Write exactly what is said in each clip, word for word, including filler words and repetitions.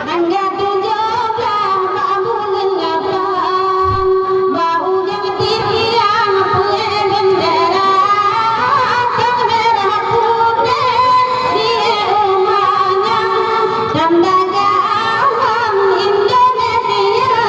Tanggal tujoh blaih bak buleuen lapan, bak ujeuen tiang peuet bendera, sang merah putéh di umat nyan, tanda gawang Indonesia.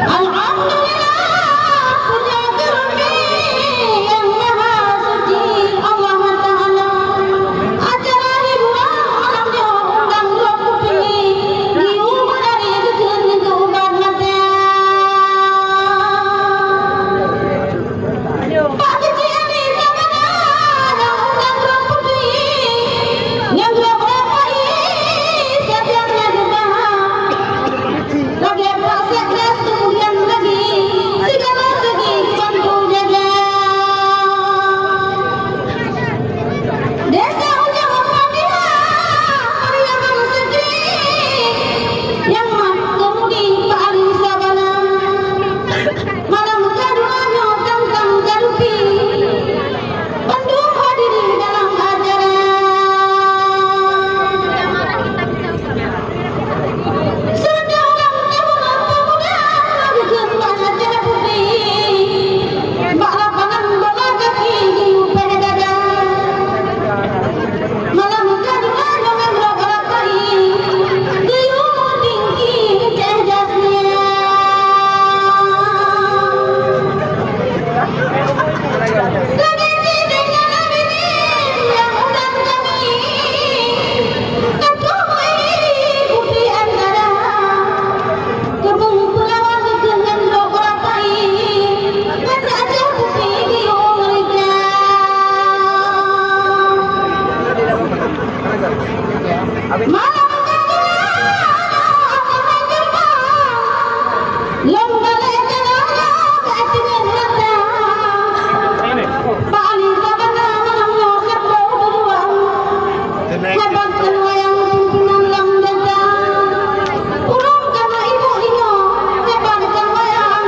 Alhamdulillah, puja keu Rabbi nyang Maha Suci Allah Taala. Acara hiburan malam nyoe undang lom kupilih, geuyue meunari geukheun keu ubat mata. Pak Keuchik Ali Sabana, nyang undang droe putri, nyang droe rapai, sajan nyang geubaha. Lagèe Pak Sekdes keumudian lagi, sigala segi bantu jaga. Desa Ujong Fatihah, Pariaman Sigli, nyang mat keumudi Pak Ali Sabana. Malam keudua nyoe tantang kadupi, bandum hadirin dalam acara. Seureuta ulang tahun pemuda, geukheun bak acara putri, bak lapangan bola kaki geuyue pèh dada. Malam keudua nyoe ngon droe rapai, geuyue meutinggi teuh jasnya. Lagèe jih deungon lagèe nyan nyang undang kami, ka troh meuiék kupi antara. Keubeueng peulawan dikeue ngon gob rapai, masa aja kupi di Amerika. Malam Lom balèe jalan ka teungeut mata. Pak Ali Sabana malam nyoe ka troh duluan. Hebat keu wayang pimpinan lam desa. Ulôn ka na ibu inong, hebat keu wayang.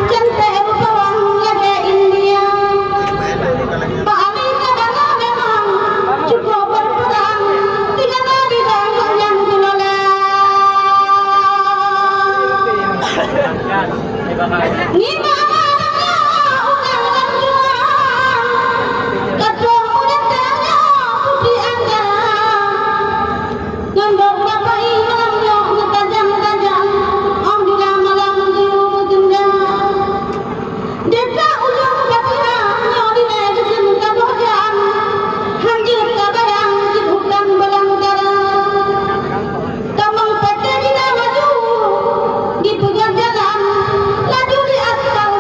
Cantik rupa wang lagèe India. Pak Ali Sabana memang cukup berperan di dalam bidang yang dikelola. Nibak malam nyoe ureueng lam luwa, ka troh muda tanyoe putri Anggara. Ngon gob rapai malam nyoe meutajam-tajam, oh bila malam geuyue meutunda. Desa Ujong Fatihah nyoe dilèe geukheun saboh jan, han jeuet tabayang cit hutan belantara. Tamong P T Jina Maju dipeugöt jalan, laju di aspal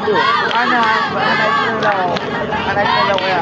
Anak, anak itu dah, anak itu dah ya.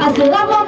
Assalamualaikum.